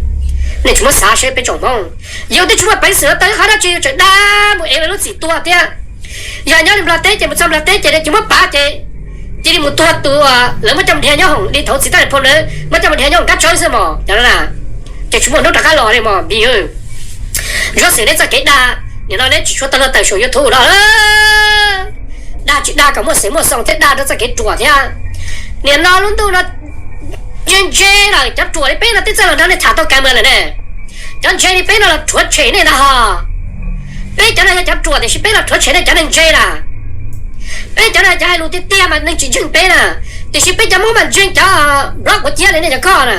tsis muab xav seb peb tsoom Hmoob, yus twb tsis muaj peev xwm los tau qhov dab tsi yus tseem dag mus ev lawv lub txim tuag thiab. Yog nyob li Nplog teb ces mus txog Nplog teb ces nej tsis muab pav ces cia li mus tuag tus uas lawv muab coj mus nrhiav nyob hoom li thaum txiv tab phau ntawd muab coj mus nrhiav nyob hoom kab tsawb xwb mos cov no na. Ces tsis muaj hnub rov qab los li mos Npis. Ntsuab Xwm neb txoj kev dag, nim no neb tsis tshua tau luag tawm saum YouTube no. Dag tsis dag kom muaj xeem muaj xoo thiab dag rau txoj kev ruam thiab. Nim no lub ntuj no ntse ntse lawm, cov ruam li peb no twb txawj los nrog nej tham tau kav mas lawm ne. Cov ntse li peb no los rhuav tshem nej ntag hos. Peb cov no yog cov ruam tiam sis peb los rhuav tshem nej cov neeg ntse lawm. Peb cov no cov hais lus tiag tiag mas neeg tsis ntseeg peb na, tiam sis peb cov Hmoob mas ntseeg cov Nplob Quav Ciab li nej cov koj na.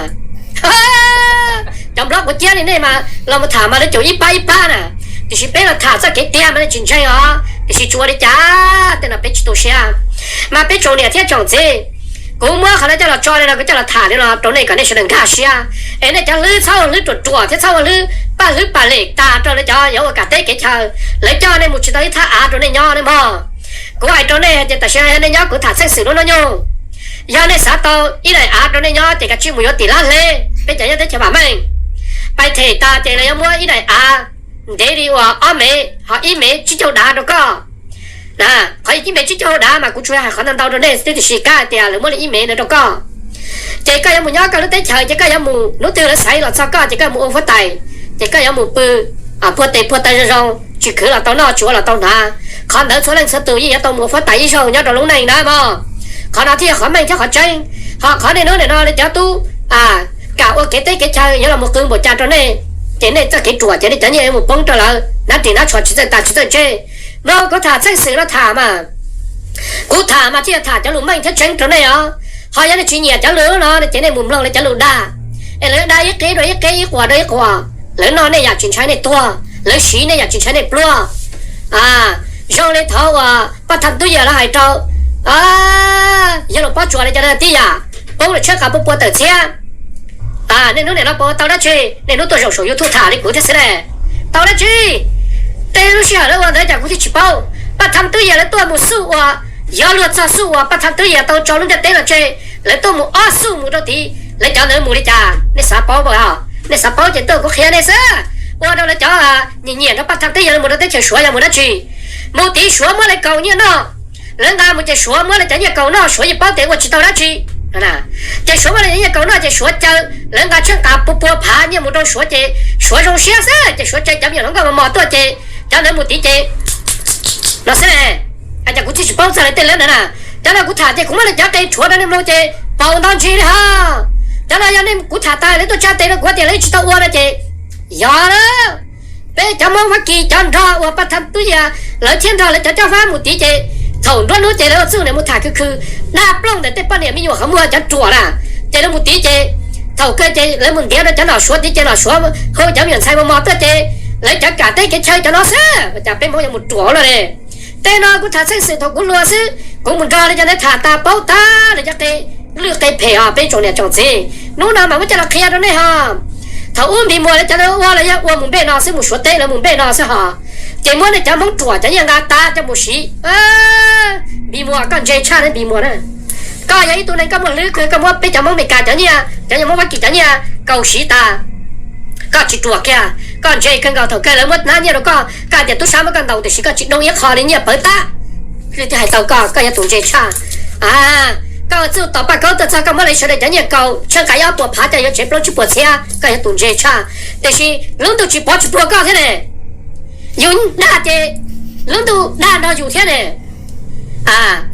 Cov Nplob Quav Ciab li nej mas los mus tham mas lawv caum ib pab ib pab na, tiam sis peb los tham txoj kev tiag mas nej tsis ntseeg os, tiam sis tsis ua li cas, tej no peb tsis tu siab. Mas peb tsoom niam thiab tsoom txiv, kuv muab qhov no coj los tso li no, kuv coj los tham li no rau nej kom nej sawv daws nkag siab, es nej cov hlwb txhob ua hlwb ruam ruam thiab txhob ua hlwb paj hlwb paj lem tas rau lawv cov yuav ua kam teb kev chaw, lawv coj nej mus tsis tau ib thaj av rau nej nyob nej mog. Kuv hais rau nej hais tias tam sim no yog nej nyob kuv tham txheej xwm lub hnub nyoog, yog nej xav tau ib daim av rau nej nyob ces kav tsij mus yuav tim Lab Hle, peb cov nyob teb chaws vam meej. Pais them tas ces lawv yuav muab ib daim av ntev li uas ob mev ho ib mev tsib caug dav rau koj. Qhov ib mev tsib caug dav mas kuv tsuas hais qhov ntau ntau rau nej xwb, tiam sis kav hais tias lawv muab li ib mev ntawd rau koj, ces koj yuav mus nyob koj lub teb chaws, ces koj yuav mus hnub twg lawv xaiv los txog koj ces koj mus ua huab tais, ces koj yuav mus pw puag tes puag taw zoo zoo, tsis khwv los tau noj, tsis ua los tau hnav. Qhov ntawd txhua leej txhua tus yeej yuav tau mus ua huab tais ib zaug nyob rau lub neej na mog. Qhov no thiaj yog qhov meej thiab qhov tseeb. Ho qhov niaj hnub nim no li cov tub kam ua kev teb kev chaw yuav los mus qw npaum cas rau nej, ces nej txoj kev ruam ces nej cov nyiaj yuav mus poob rau lawv hnab ris hnab tsho tsis txawj tas tsis txawj tseg. Mloog kuv tham txheej xwm no tham mas, kuv tham mas thiaj yog tham cov lus meej thiab tseeb rau nej os. Ho yog nej tsis nyiam cov lus no ces nej mus mloog lawv cov lus dag, es lawv dag ib qib dua ib qib, ib quas dua ib quas, lawv noj nej yam tsis ntshai nej tuag, lawv siv nej yam tsis ntshai nej pluag. Zoo li thaum uas Paj Tham Tub Yias lawv hais rau Yawg Laus Pob Tsuas li cov no tib yam, poob lawm tshab qas pua pua tawm txhiab. Nej hnub nim no puas ua tau dab tsi? Nej hnub tuaj zaum saum YouTube tham li kuv thiab xwb ne. Tau dab tsi? Tej lub sij hawm lawv ua ntawd cas kuv thiaj tsis paub. Paj Tham Tub Yias lawv tuaj mus xuj ua, yog luag txog xuj ua Paj Tham Tub Yias tau tso lub ntiaj teb no tseg, lawv tuaj mus ob xuj mus rau tid, lawv cov ntawd mus li cas nej xav paub puas? Nej xav paub ces tuaj kuv qhia nej xwb. ua rau lawv cov nyiam nyiam rau paj thaj teb yog mus rau teb chaws Suav yog mus dab tsi. Mus tiv Suav muab lawv kaus nyiaj noj, lawv nqa mus ces Suav muab lawv cov nyiaj kaus noj, Suav yeej paub tias ua tsis tau dab tsi. Ces Suav muab lawv cov nyiaj kaus noj ces Suav caw, lawv nqa tsheej qas pua pua phav nyiaj mus rau Suav ces Suav zoo siab xwb ces Suav caw cov me nyuam hluas nkauj mos mos tuaj ces cov ntawd mus tiv ces no xwb. Cas kuv tsis paub txog lawv tej lab ntawd na. Cov no kuv tham ces kuv muab lawv cov qe rhuav rau nej mloog ces paus ntau ntsis li ho. Cov no yog nej kuv tham tas lawv tuaj tsa tes rau kuv tias lawv tsis tau ua no ces yog lawm. Peb cov Hmoob Fab Kis cov nrog uas paj thaj tub yas lawv thiab nrog lawv cov cob fab mus tiv ces thaum nruab hnub ces lawv ua txuj niam mus tham khwv khwv dab ploog ntawm tej poj niam me nyuam qhov muag cov ruam na. Ces lawv mus tiv ces thaum kawg ces lawv mus ntiav rau cov nom Suav tiv ces nom Suav hu cov me nyuam ntxhais mos mos tuaj ces lawv cov kam teb kev chaw cov no xwb, cas peb Hmoob yuav mus ruam ua luaj li. Tej no kuv tham xeeb xwm thaum kuv hluas xwb, kuv mus nrog lawv cov ntawd tham tas paub tag lawv cov qe lwj qe phem os peb tsoom niam tsoom txiv. Hnub no mas muab coj los qhia rau nej ho. Thaum ub Npis Muas lawv cov ntawd ua los yog ua mus npej no xwb, mus Suav teb lawv mus npej no xwb ho. Ces muab nej cov Hmoob ruam cov nyiaj nqa tas coj mus siv. Npis Muas koj ntse tshaj na Npis Muas na. Koj yog ib tug neeg koj muaj hlwb kawg, koj muab peb cov Hmoob Meskas cov nyiaj, cov Hmoob Fab Kis cov nyiaj kaus siv tas. Koj tsis ruam kiag, koj ntse kawg nkaus, thaum kawg lawv muab hnab nyiaj rau koj, koj hais tias tub sab muab koj ntaus tiam sis koj tsis doo ib qho li, nyiaj pawv tag. Leej twg hais tau koj, koj yog tus ntse tshaj. Koj txuj tom Paj Kaub tuaj txog koj muab lawv sawv daws cov nyiaj kaus tsheej qas ib ob puas phav coj yuav tsev plaub tsib puas txhiab, koj yog tus ntse tshaj. Tiam sis lub ntuj tsis pov tsis puag koj thiab ne. Yus dag ces lub ntuj dag nrog yus thiab ne.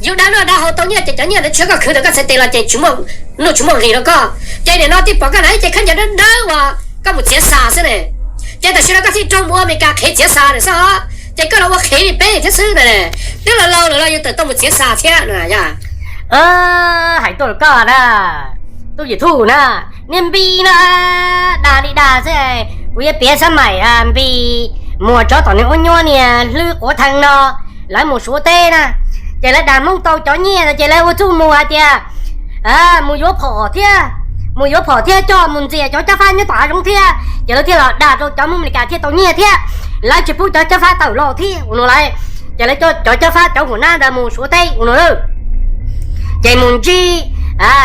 Yus dag noj dag haus tau nyiaj ces cov nyiaj ntawd tsis yog koj khwv ntawm koj txhais tes los ces tsis muaj nuj tsis muaj nqis rau koj. Ces nim no tij pom koj hnav ib ce khaub ncaws dawb dawb uas koj mus txiav xa xwb ne. Ces tam sim no koj thiaj raug mus ua Amelikas qhev txiav xa na xwb, ces koj los ua qhev li peb thiab xwb na. Twb los laus lawm los yus tawm tuaj mus txiav xa thiab na yog. Hais tuaj rau koj na, tub YouTube na, niag Npis no dag li dag xwb. Kuv yuav piav xab maim Npis Muas tsov tom niag ub nyuab niag hlwb quav theej no, lawv mus Suav teb na, ces lawv dag Hmoob tau cov nyiaj ces lawv ua txuj mus hais tias mus yuav phom thiab, mus yuav phom thiab coj mus ntxias cov cob fab nyob tom hav zoov thiab, ces lawv thiaj los dag rau cov Hmoob Amelikas thiaj tau nyiaj thiab, lawv tsis pub cov cob fab tawm los thiab ua no lawm. Ces lawv cov cob fab cov hua nab ntawd mus Suav teb ua no lawm. Ces mus ntsib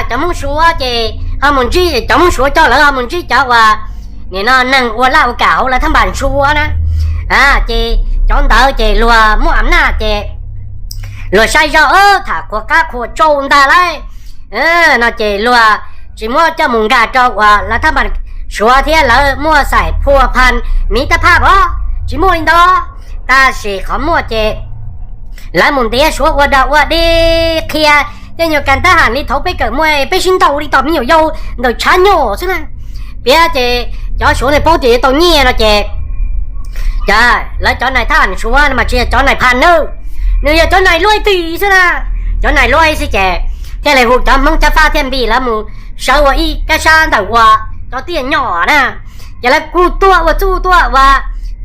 cov Hmoob Suav ces ho mus ntsib cov Hmoob Suav coj lawv ho mus ntsib cov uas nim no neeg ua laj ua kam hauv lawv thab npas Suav na. Ces cov ntawd ces luag muaj am naj ces luag saib zoj tham qhuas qab qhuas tsau ntag lauj. No ces luag tsis muab coj mus nkag rau uas lawv thab npas Suav thiab lawv muaj xaim phua phan miv tab phaj os, tsis muaj li ntawd. Tab sis qhov muaj ces lawv mus ntiav Suav ua dog ua dig qhia tej nyuag kas tab ham li thaud peb kawm muaj peb sib ntaus li tom me nyuam yaus ntawm tshav nyom xwb na. Piav ces cov Suav ne paub tias yuav tau nyiaj no ces lawv cov nais thab ham Suav no mas tsis yog cov nais phan nawb, nws yog cov nais luaj tis xwb na. Cov nais luaj xwb ces thiaj li hu cov Hmoob cob fab thiab Npis lawv mus sawv ua ib kab sab ntawm uas cov tiaj nyom na. Ces lawv kuj tuaj ua txuj tuaj uas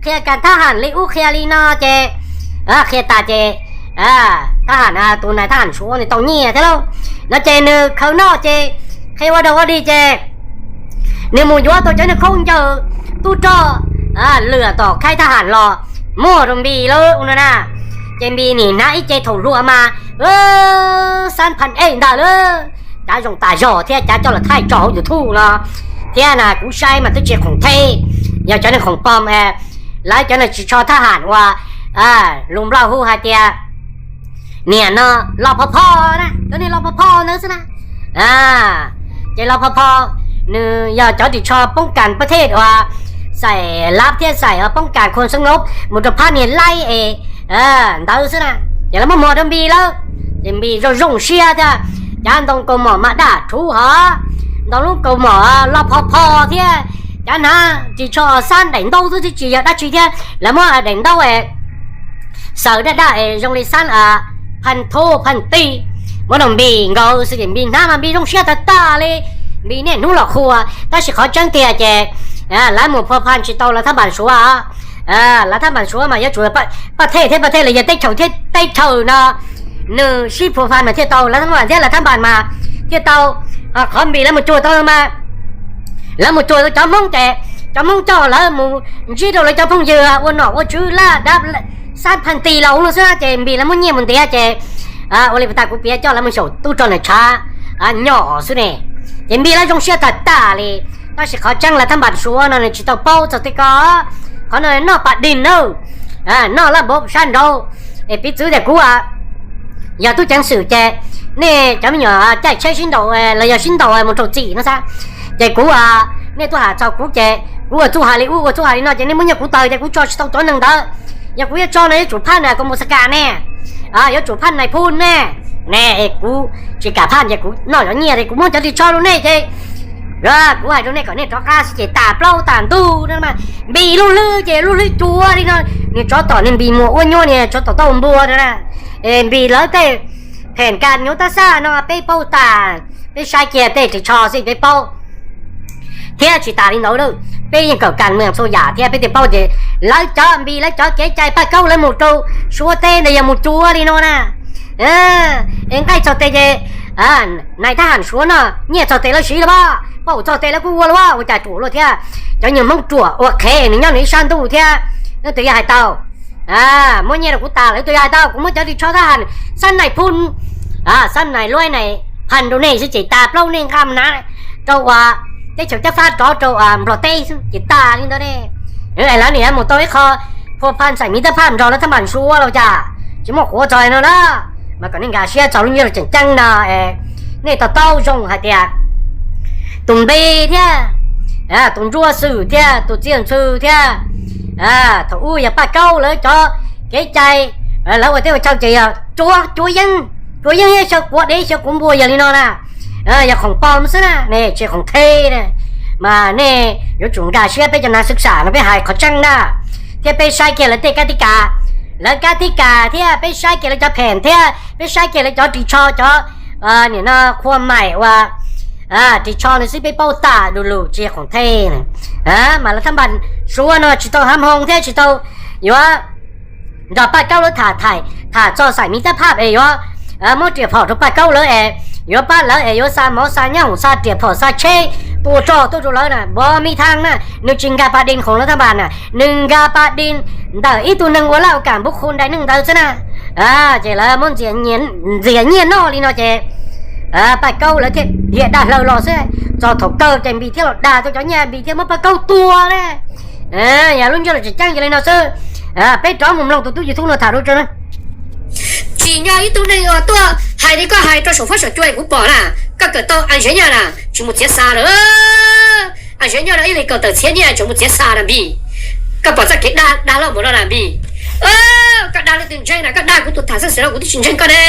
qhia kas thab ham li ub qhia li no ces qhia tas ces thab ham, tus nais thab ham Suav nws tau nyiaj thiab lauj. No ces nws khaws noj ces qhia ua dog ua dig ces nws mus yuav tau cov niag khaub ncaws tub rog lwm tom khaib thab ham los muag rau Npis lawm ua no na. Ces Npis nim hnav ib ce thaum hluas mas xab phan ej ntag lawm, cav zoo tas zog thiab cav coj los thaij tso hauv YouTube no thiab na. Kuv saib mas twb tsis khoom theb, yog cov niag khoom pom, lawv cov niag ris tsho thab ham uas lus Nplog hu hais tias niam no los pho pho na, cov niag los pho pho ntawd xwb na. Ces los pho pho, nws yog cov ris tsho poob kas pab thej uas xaim lab thiab xaim poob kas khua xoob nob mus rau phab niag laib es ntawd xwb na. Ces lawv muab muag rau Npis lawm, ces Npis zoo zoo siab thiab. Cav ntoo kaus mom mas daj rhuv hov, ntoo lub kaus mom los pho pho thiab. Cav hnav ris tsho xab daim ntaub xwb twb tsis yog dab tsi thiab, lawv muab daim ntaub xaws daj daj es zoo li xab phaj thub phaj ti, muab rau Npis nkaus xwb ces Npis hnav mas Npis zoo siab tag tag li. Npis niaj hnub los qhuas, tab sis qhov tseeb tiag ces lawv mus phua phan tsis tau lawv thab npas Suav. Lawv thab npas Suav mas yuav tsum pab thej thiab pab thej los yog teb chaws thiab teb chaws no nws sib phua phan mas thiaj tau, lawv thab npas thiab lawv thab npas mas thiaj tau. Qhov Npis lawv mus cuag tau mas lawv mus cuag tau cov Hmoob ces cov Hmoob coj lawv mus ntsib rau lawv cov phooj ywg ua nom ua tswv laj dab xab phaj ti los ua luaj xwb ces Npis lawv muab nyiaj mus ntiav ces ua li puas tas kuv piav coj lawv mus xyaum tub rog nws tshav nyom xwb ne. Ces Npis lawv zoo siab tag tag li. Tab sis qhov tseeb lawv thab npas Suav no nws tsis tau paub txog tej ko. Qhov no noj pas dej nawb, noj laj npav sab nraud. Es piv txwv tias kuv yog tub ceev xwm ces nej cov me nyuam caij tsheb sib ntaus los yog sib ntaus mus raug txim no xav, ces kuv, nej tuaj tham txog kuv ces kuv ua txuj hais li ub ua txuj hais li no ces nej muab nyiaj kuv tawm ces kuv tso tsis tau cov neeg ntawd. Yog kuv yuav tso no yuav tsum phaj na kuv mus xav kam ne, yuav tsum phaj nais phun ne, ne es kuv tsis kam phaj ces kuv noj cov nyiaj es kuv muab cov ris tsho rau nej ces kuv hais rau nej kom nej rov qab xwb ces tas plaub tas ntug no mas Npis lub hlwb ces lub hlwb cuav li no, niag tsov tom niag Npis muag ua nyuab niag tsov tom tau npua no na. Es Npis lawv tej phem kas nyuv tab xaj no peb paub tas, peb saib kiag tej ris tsho xwb peb paub. Thiab tsis tas li ntawd, peb yeej kawm kas mus txhua yam thiab peb thiaj paub tias lawv cov Npis lawv cov kev cai Paj Kaub lawv mus rau Suav teb ntawd yog mus cuav li no na. Es nqaij txog tes ces nais thab ham Suav no nyiaj txog tes lawv siv los as, paub txog tes lawv kuj ua los as, ua cas ruam luaj thiab. Cov nyuag Hmoob ruam ua qhev nws nyob nws ib sab ntuj thiab, leej twg yuav hais tau. Muab nyiaj rau kuv tas lawm leej twg yuav hais tau, kuv muab cov ris tsho thab ham xab nais phun, xab nais luaib nais phaj rau nej xwb ces tas plaub nej nqa mus hnav rau uas teb chaws cab fab rov rau Nplog teb xwb ces tas li ntawd ne. Lawv nim mus tau ib qho phua phaj xaim miv tab phaj nrog lawv thab npas Suav los cas tsis muaj qhuav txog no na. Mas kom nej nkag siab txog lub ntsiab lus tseem ceeb no, nej to taub zoo hais tias tus Npis thiab tus Ntsuab Xwm thiab tus Txiaj Ntxhw thiab thaum ub yog Paj Kaub lawv cov kev cai, lawv ua teb ua chaw ces yog cuav, cuav yeeb, cuav yeeb ib xyaw kuav dev ib xyaw kuav npua yog li no na. Yog khoom pog xwb na, nej tsis khoom the na. Mas nej yuav tsum nkag siab peb cov nav xwb sam no peb hais qhov tseeb na, thiab peb saib kiag lawv tej kab tib kas, lawv kab tib kas thiab peb saib kiag lawv cov phem thiab peb saib kiag lawv cov ris tsho cov nim no qhua maim uas ris tsho no xwb peb paub tas du lug tsis khoom the na. Mas lawv thab npas Suav no tsis tau hav hmoo thiab tsis tau yuav nrog Paj Kaub lawv tham, tham txog xaim miv tab phaj es yuav muab riam phom rau Paj Kaub lawv es yuav pab lawv es yuav xa mov xa nyob hoom xa riam phom xa tsheb tua rog tuaj rau lawv na, npov miv thab na, nws tsis nkag pas dej khoom lawv thab npas na, nws nkag pas dej ntawm ib tug neeg ua laj ua kam npub khu nrais neeg ntawd xwb na. Ces lawv muab ntxias nyiaj noj li no ces Paj Kaub lawv thiaj dhia dag hlaws los xwb, txog thaum kawg ces Npis thiaj los dag tau cov nyiaj Npis thiaj muab Paj Kaub tua ne. Yog lub ntsiab lus tseem ceeb yog li no xwb. Peb rov mus mloog tus tub YouTube no tham rau tso na. Tsim nyog ib tug neeg uas tuaj hais li koj hais rau saum fab saum cua kuv pom na, koj kawm tau a zeb nyoj na tsis mus txiav xa lawm. A zeb nyoj no ib leeg kaum tawm txhiab nyiaj tseem mus txiav xa na Npis. Koj pom txoj kev dag dag loj mus no na Npis. Koj dag leej twg ntseeg na, koj dag kuv tus tham xeeb xwm no kuv twb tsis ntseeg koj ne.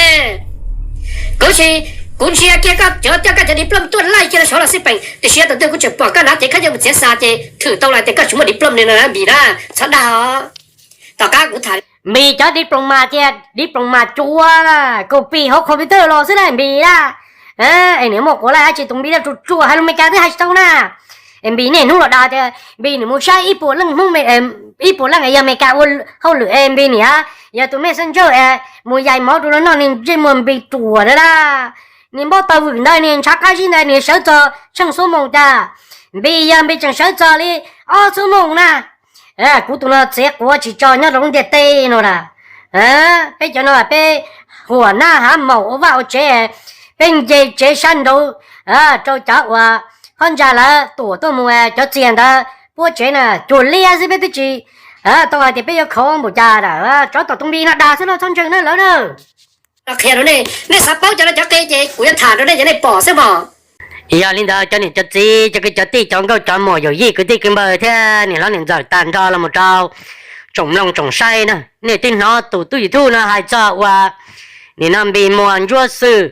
Kuv tsis, kuv ntsia kiag koj cov, coj koj cov diplom tuaj laij kiag rau saud los xij peem, tiam sis yav thaum twg kuv tseem pom koj hnav cev khaub ncaws mus txiav xa ces thwm tau lawm tias koj tsis muaj diplom li no na Npis na, txhob dag os. Tom qab kuv tham Npis cov diploma tias diploma cuav na, copy hauv computer los xwb na Npis na. Es nws muaj quav laj dab tsi tus Npis dab tsuas tsuas hais lus Meskas twb hais tsis tau na. Es Npis niaj hnub los dag tias Npis nws mus saib ib puas leej Hmoob, ib puas leej yog Meskas ua hauj lwm es Npis niam yog tus Messenger es mus yaim mov rau lawv noj, nws ntsej muag Npis ruam lawm na. Nws npau taws vwm ntawd nws ntshav qab zib ntawd nws sawv txog tsheej xuab moos cas, Npis yog Npis tseem sawv txog li ob xuab moos na. Kuv tus no txiav quav tsis tso nyob rau lub ntiaj teb no na. Peb cov no peb huam nab hav maum ua vaj ua tsev, peb nce tsev sab nraud rau cov uas phab ntsa lawv tuam tuaj mus, cov txias ntawd puab tsev na cuag liab xwb peb twb tsis tau hais tias peb yuav khov npaum cas na. Tsov tom tus Npis no dag xwb no txhob ntseeg na lawv na. Qhia rau nej, nej xav paub cov no cov qe ces kuv yuav tham rau nej ces nej pom xwb mog. Yog li ntawd cov niam cov txiv cov kwv cov tij cov nkauj cov muam yawm yij kwv tij kwv npawg thiab niam hlob niam ntxawm tag nrho los mus rau tsoom mloog tsoom saib na, nej twb hnov tus tub YouTube no hais txog uas nim no Npis muag Ntsuab Xwm,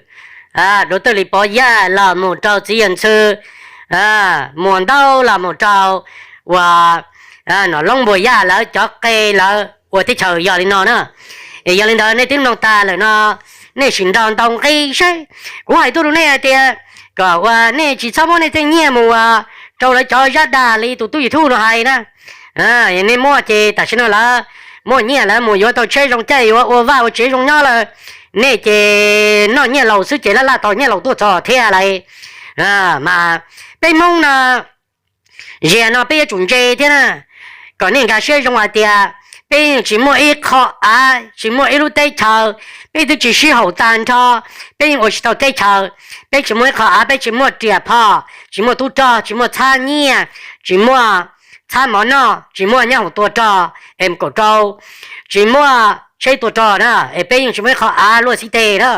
Dov Twj Lis Pov Yaj los mus rau Txiv Yawg Ntxhw, Muas Ntaub los mus rau uas Nom Loob Npuas Yaj lawv cov qe lawv ua teb chaws yog li no na. Es yog li ntawd nej twb mloog tas lawm no, nej sim nrog ntau nqi saib. Kuv hais tuaj rau nej hais tias kom uas nej tsis txhob muab nej tej nyiaj mus uas rau lawv cov zab dag li tus tub YouTube no hais na. Nej muaj ces tam sim no lawv muaj nyiaj lawv mus yuav tau tsheb zoo caij yuav ua vaj ua tsev zoo nyob lawm, nej ces noj nyiaj laus xwb ces laj laj tau nyiaj laus tuaj txog thiab lauj. Mas peb Hmoob no, ziag no peb yuav tsum ntse thiab na, kom nej nkag siab zoo hais tias peb yeej tsis muaj ib qho av, tsis muaj ib lub teb chaws, peb twb tsis sib haum tag nrho, peb yeej ua tsis tau teb chaws, peb tsis muaj ib qho av, peb tsis muaj riam phom, tsis muaj tub rog, tsis muaj txhab nyiaj, tsis muaj txhab mov noj, tsis muaj nyab hoom tua rog M kaum rau, tsis muaj tsheb tua rog na, es peb yeej tsis muaj ib qho av luaj xib teg na,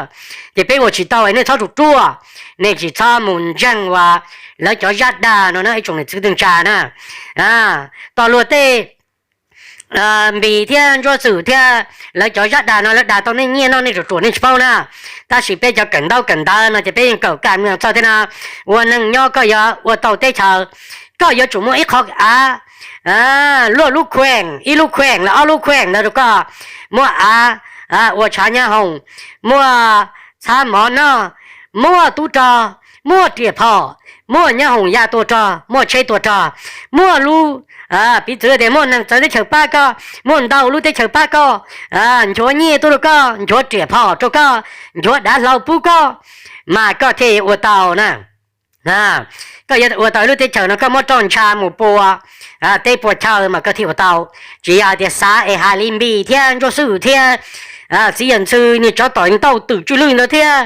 ces peb ua tsis tau es nej txhob ruam ruaj, nej tsis txhob mus ntseeg uas lawv cov zaj dag no na ib tsoom niam txiv neej tsa na. Tos luag tej Npis thiab Ntsuab Xwm thiab lawv cov zaj dag no lawv dag tau nej nyiaj noj nej ruam ruam nej tsis paub na. Tab sis peb cov kawm ntaub kawm ntawv no ces peb yeej kawm kaj mloog txog thiab no. Ua neeg nyob koj yuav ua tau teb chaws, koj yuav tsum muaj ib qho av luaj lub khueem, ib lub khueem los ob lub khueem ntawd rau koj, muaj av, ua tshav nyab hoom, muaj txhab mov noj, muaj tub rog, muaj riam phom, muaj nyab hoom ya tua rog, muaj tsheb tua rog, muaj lub, piv txwv tias muaj neeg txawv teb chaws pab koj, muaj ntau lub teb chaws pab koj, nchuav nyiaj tuaj rau koj, nchuav riam phom rau koj, nchuav dav hlau pub koj, mas koj thiaj ua tau na. Koj yuav ua tau ib lub teb chaws no koj muab roj ntsha mus pua teb pua chaw mas koj thiaj ua tau. Tsis yog hais tias xav es hais li Npis thiab Ntsuab Xwm thiab txiv yawg Ntxhw niag tsov tom ntauj twm tswj lwj ntawd thiab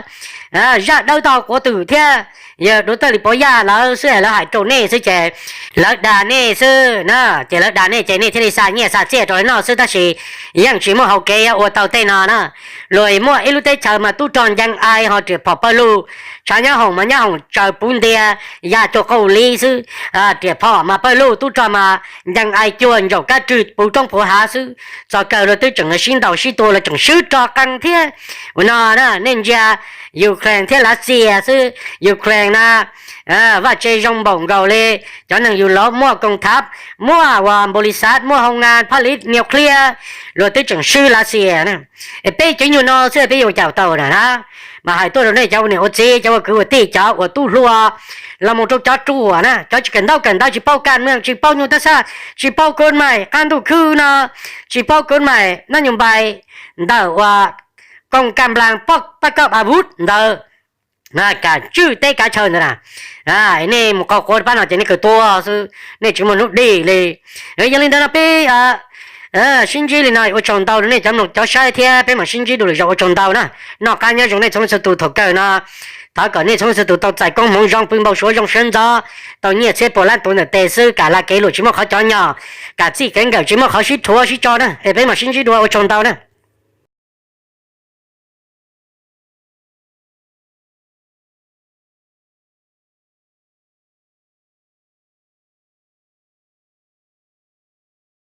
zaj dawb tau quav twm thiab yawg Dua Tawj Lis Pov Yaj lawv xwb es lawv hais rau nej xwb ces lawv dag nej xwb na. Ces lawv dag nej ces nej thiaj li xa nyiaj xa txiaj rau lawv noj xwb tab sis yeej tsis muaj hau kev yuav ua tau tej no na. Luag muaj ib lub teb chaws mas tub rog ncees ai ho riam phom pawg lug, tshav nyab hoom mas nyab hoom tsaws puv ntia ya cuag qau li xwb, riam phom mas pawg lug, tub rog mas ncees ai cuag ntsaum kab rwg puv roob puv hav xwb. Txog kawg luag twb tseem sib ntaus sib tua, luag tseem swb rog qee thiab. Ua no na nej ntsia Ukraine thiab Lav Xias xwb. Ukraine na vaj tse zoo npaum nkaus li cov neeg yus lov muaj koos thav, muaj uas npaum li xav muaj hoo nga phaj liv niu kliab, luag twb tseem swb Lav Xias na. Es peb cov nyuag no xwb peb yuav ua cas tau na na. Mas hais tuaj rau nej cov ua niam ua txiv, cov ua kwv ua tij, cov uas tub hluas los mus rau cov ruam na, cov tsis kawm ntaub kawm ntawv, tsis paub kaj mloog, tsis paub nyuj tab xaj, tsis paub kod maim qab ntuj khwb no, tsis paub kod maim nab nyuj npai ntawm uas koos kaj nplas pab koj a vub ntawd, kam tswj teb kav chaw ntawd na. Nej mus qau quav pab no ces nej kawg tuag xwb, nej tsis muaj hnub dig li. Yog li ntawd no peb sib ntsib li no ua tsaug ntau rau nej cov mloog cov saib thiab peb mam sib ntsib dua lwm zaus, ua tsaug ntau na. Noj qab nyob zoo nej txhua leej txhua tus, thaum kawg no thov kom nej txhua leej txhua tus tau txais koob hmoov zoo, pw npau suav zoo sawv ntxov, tau nyiaj txhiab puas lab tuv ntawm tes xwb, kam la kev lus tsis muaj qhov cov nyom, kam txij kev nkawm tsis muaj qhov sib rhuav sib tso na. Es peb mam sib ntsib dua, ua tsaug ntau na.